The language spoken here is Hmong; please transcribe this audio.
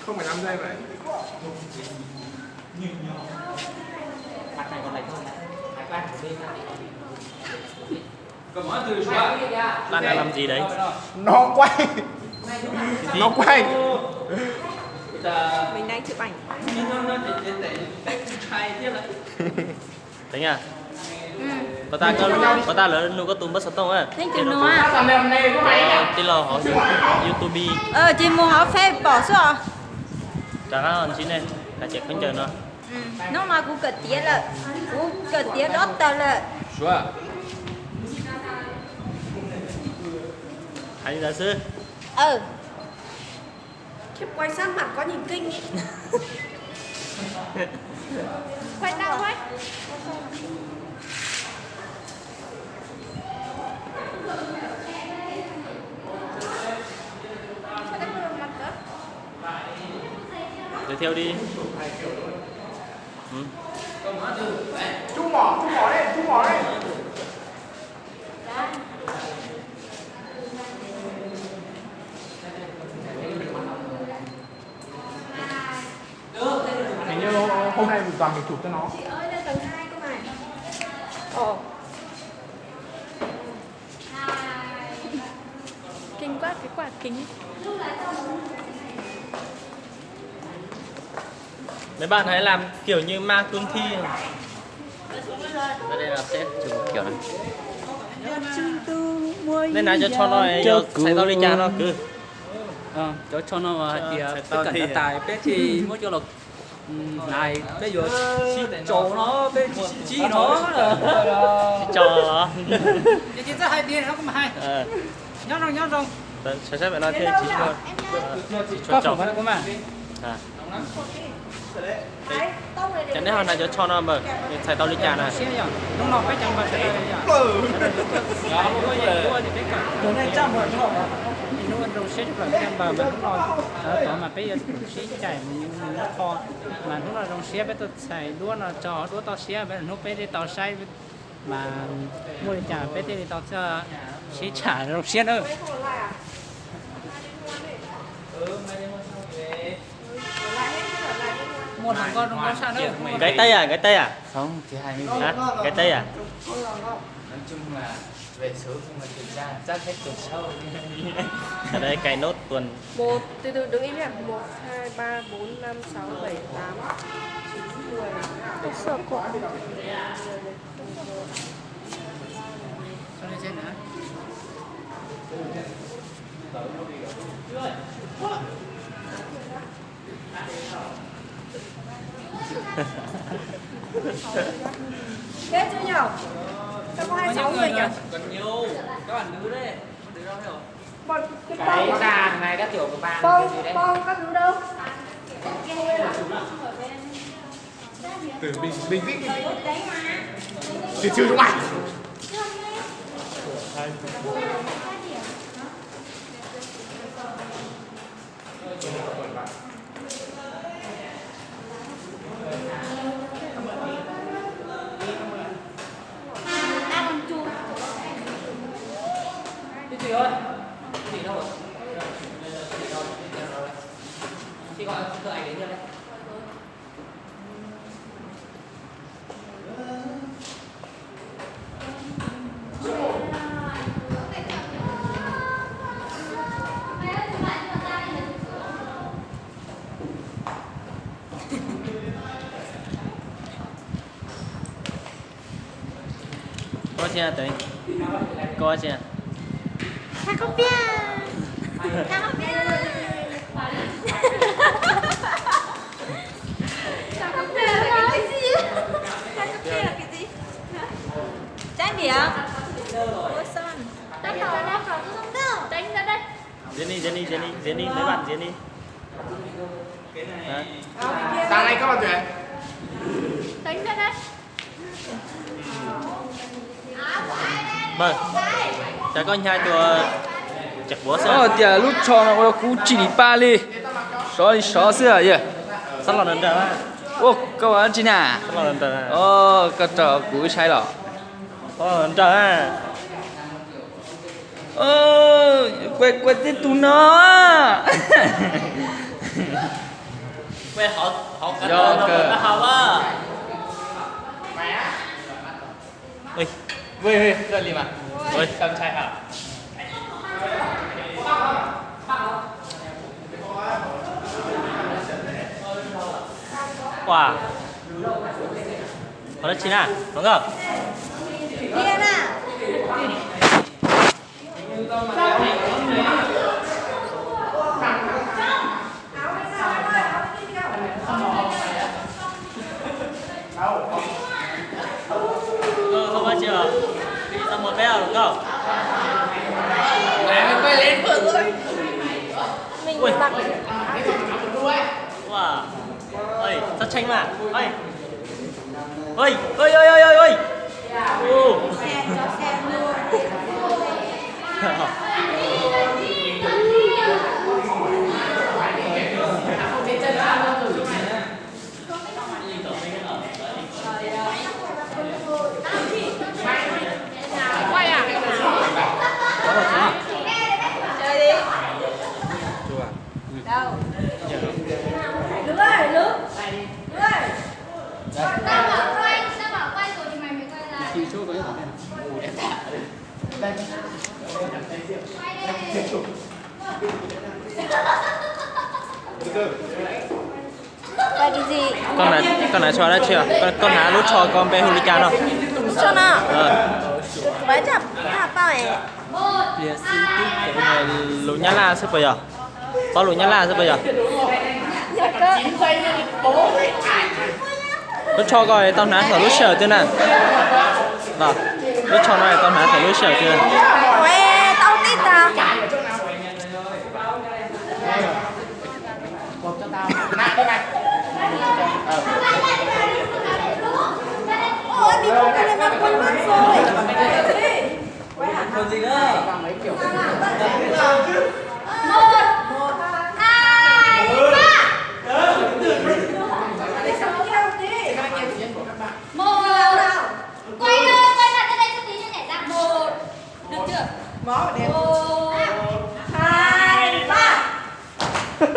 Không phải làm dây vậy. Bạn đang làm gì đấy? Nó quay. Nó quay. Mình đang chụp ảnh. Tseem, puas tas lawv nug koj tus npawb xov tooj? Tij laug hov YouTube. Ces mus hov Facebook xwb os. Rov qab ntsib nej hais tias khaub ncaws no. Hnub no kuv kawm tiav lawm, kuv kawm tiav dob tawg lawm. Hais li ntawd xwb. Quay sát mặt có nhìn kinh ý. Quay tao với. Giới thiệu đi. Ừ. Chú mỏ, chú mỏ đây, chú mỏ đây. Hình như hôm nay mình toàn mình chụp cho nó. Ồ. Kinh quá, cái quạt kính. Mấy bạn hãy làm kiểu như ma cương thi. Đây là sếp chụp kiểu này. Neb hnav cov tsho no yog txhais tau li cas no kwv? Cov tsho no hais tias peb kawm ntawv tas peb thiaj muab coj los hnav, peb yuav sib tso no peb tsis sib ntsib no. Sib tso. Ces txawj hais tias no kuv mas hais. Nyob zoo, nyob zoo. Sawv sab pem no thiaj tsis tshua, tsis tshua tsaus. Ces neb ho hnav cov tsho no mas nws txhais tau li cas na? Hnub no peb cov npawg sawv daws, hnub zoo siab tshaj plaws cov npawg mas hnub no tod mas peb yuav tsum sib cais mus qho, mas hnub no zoo siab peb tuaj txhais duab no tso duab toj siab, hnub peb thiaj tau saib mas muaj li cas peb thiaj li tau sib tham zoo siab nawb. Muaj hluas nkauj zoo nkauj saj nawb. Gái Tây à, gái Tây à? Không, chỉ hai mươi. Hả? Gái Tây à? Nói chung là về số không là kiểm tra, chắc hết tuần sau. Ở đây cài nốt tuần. Một, từ từ, đứng im nhá. Một, hai, ba, bốn, năm, sáu, bảy, tám, chín, mười. Tôi sợ quá. Thế chứ nhỉ? Sao có hai mươi sáu người nhỉ? Còn nhiều, các bạn nữ đấy, các bạn nữ đâu? Cái bàn này các kiểu của bàn Phong, gì đấy? Phong các thứ đâu? Từ bình, bình tĩnh, bình tĩnh. Trừ, trừ trong này. Koj ua si, koj ua si. Sao không biết? Sao không biết? Sao không biết là cái gì? Sao không biết là cái gì? Hả? Trái miệng. Ủa sao? Tao tỏ ra khỏi cái công tao. Tránh ra đây. Diễn đi, diễn đi, diễn đi, diễn đi, mấy bạn diễn đi. Hả? Sang đây các bạn tuyển. Tránh ra đây. Mawg, cas koj hnyav tua cov quav xwb? Tias lub tsho no ua rau kuv tsis dim pa li. Sov li sov xwb yog. Sab los nrawg nrawg. Ua koj ua tsi na? Sab los nrawg nrawg. Koj rau kuv saib los. Sab los nrawg. Kuv, kuv tej tus no. Ui, hauv, hauv cá tau no mas tau hauv a. Ui, ui, ui, ui, li mas. Ui, tau ntshai hauv. Ua, hauv dab tsi na, hluas nkauj? Không có chưa? Đi tao một bé không? Ui. Wow. Ơi, sao tranh mà? Ơi. Ơi, ơi, ơi, ơi, ơi, ơi. Ồ. Tao bảo quay, tao bảo quay rồi thì mày mới quay lại. Quay đi. Koj hnav tsho dab tsi? Koj hnav lub tsho ko npe hu li cas no? Lub tsho no? Kuv pab tsam pab pab es. Lus Nyab Laj xwb puas yog? Paub lus Nyab Laj xwb puas yog? Lub tsho ko tau hnav thaum lub sij hawm twg na? Lub tsho no tau hnav thaum lub sij hawm twg na? Tau tib tag. Một, hai, ba. Một. Quay lên, quay mặt ra đây cho tí, nhảy ra. Một. Được chưa? Một.